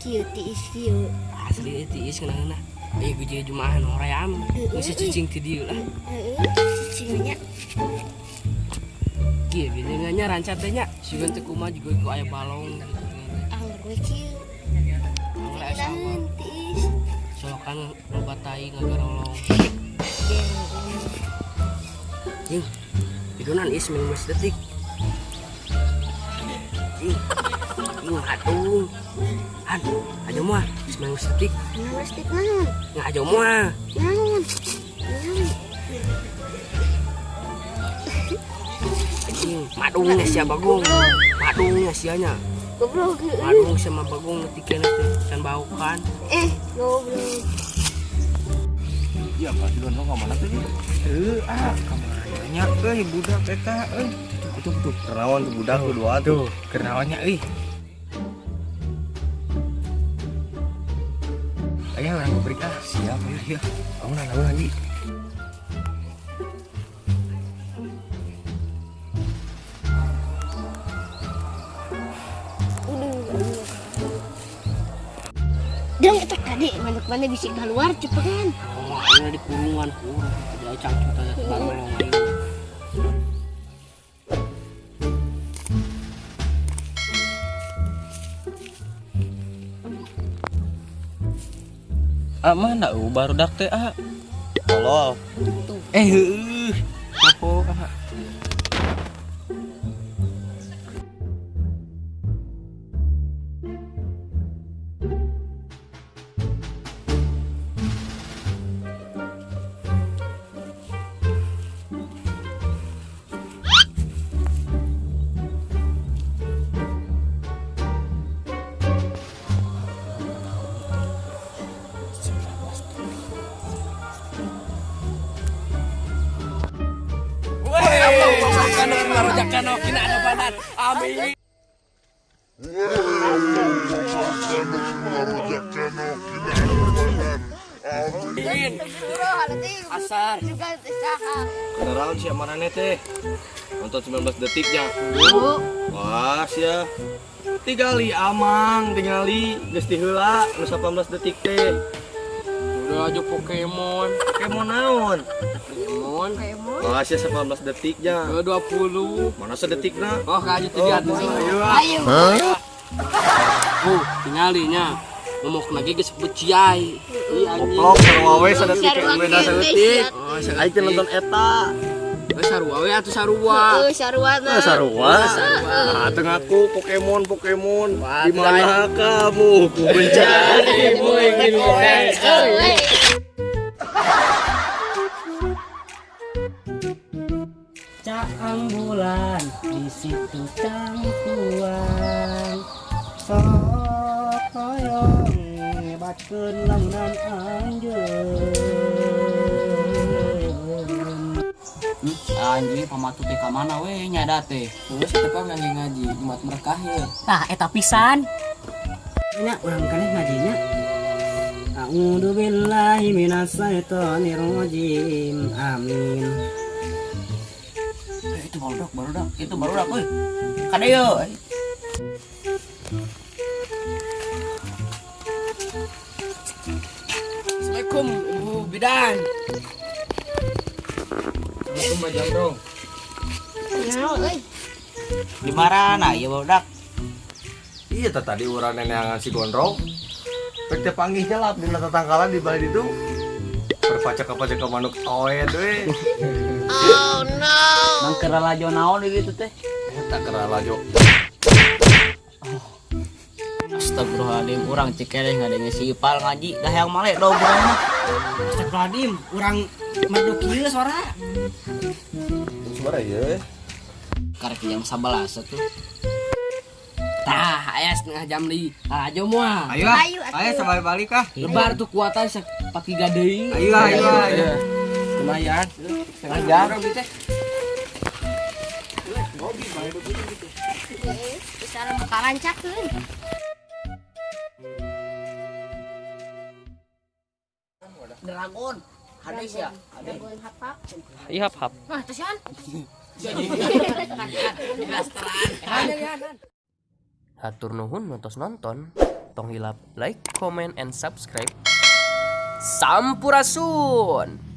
Kieu tiis kieu. Asli tiis ngeunah. Ieu ge jumahan hoream. Geus cicing ti dieu lah. Heeh, cicing nya. Kieu gini nya rancat teh nya. Sigan teh kumaha juga ku aya balong gitu. Anggur we kieu. Anggur aya sabar. Ngeunaheun tiis. Solokan loba tai ngagarolong. Jing, pidunan is 19 detik. Jing, jing atuh. Han, aja moal 19 detik. 19 detik naon? Nggak aja moal. Naon? Naon? Jing, madungnya sia Bagong. Madungnya sianya. Goblok. Madung sama Bagong ngetikkeun teh can baukan. Eh, goblok. Iya, Pak, duluan lo ka mana tadi? Heuh, ah, ka mana nya euy budak eta euy. Tuh, tuh, kenaon tuh budak tuh dua tuh. Tuh, keur naon nya euy. Ayo urang gebrik ah. Siap, ayo. Ayo. Bangun, bangun lagi. Dong eta tadi manuk mana bisi keluar cepetan. Oh, ayeuna di kurungan kurang. Jadi cangcut aja barolong aing. Ah, mana barudak teh ah. Tolol. Eh heueuh. Poho ah. Amin. Asar. Kenaon sia marane teh? Nonton 19 detiknya. Wah, sia. Tingali amang, tingali geus diheula nu 18 detik teh. Udah aja Pokemon. Pokemon naon? Pokemon. Wah, sia 18 detiknya. Ke 20. Mana sedetikna? Oh, kaji 300. Ayo. Ayo. Oh, tingalinya. Ngomong lagi geus beciai. Iya anjing. Goblok sarua we sadetik beda saeutik. Oh, Aing teh nonton eta. Eh, sarua we atuh sarua. Heeh, sarua Nah, sarua. Nah, teu ngaku Pokemon, Pokemon. Di mana kamu? Ku mencarimu ingin Caang bulan di situ cangkuan. Sok hoyong ngebatkeun lamunan anjeun. Anjing pamatu teh ka mana we nyada teh. Geus teh kan ngaji ngaji Jumat berkah ye. Tah eta pisan. Nya urang keneh ngajinya. A'udzu billahi minasyaitonir rajim. Amin. Itu barudak, barudak. Itu barudak euy. Kade yeuh. Assalamualaikum Ibu Bidan. Assalamualaikum Pak Jamrong. Naon euy? Di marana ieu barudak? Iya tah tadi urang neneangan si Gondrong. Pek teh panggih nyelap dina tatangkalan di bali ditu. Berpacak-pacak ka manuk toet we. Mang keur lalajo naon di ditu teh? Eta keur lalajo. Astagfirullahaladzim, urang cikeleh ngadenge si Ipal ngaji, dah yang male dong urang mah. Astagfirullahaladzim, urang merdu kieu suara. Suara ieu. Karek jam 11 atuh. Tah, aya setengah jam deui. Lalajo moal. Ayo ah. Ayo, atuh. Ayo sampai balik ah. Lebar tuh kuatan 43 deui. Ayo ah, ayo ah, ayo. Lumayan. Setengah jam. Bisa bakal rancakeun. Dragon. Hades ya? Dragon hap-hap. Iya hap. Wah, tesian. Hatur nuhun nontos nonton. Tong hilap like, comment, and subscribe. Sampurasun.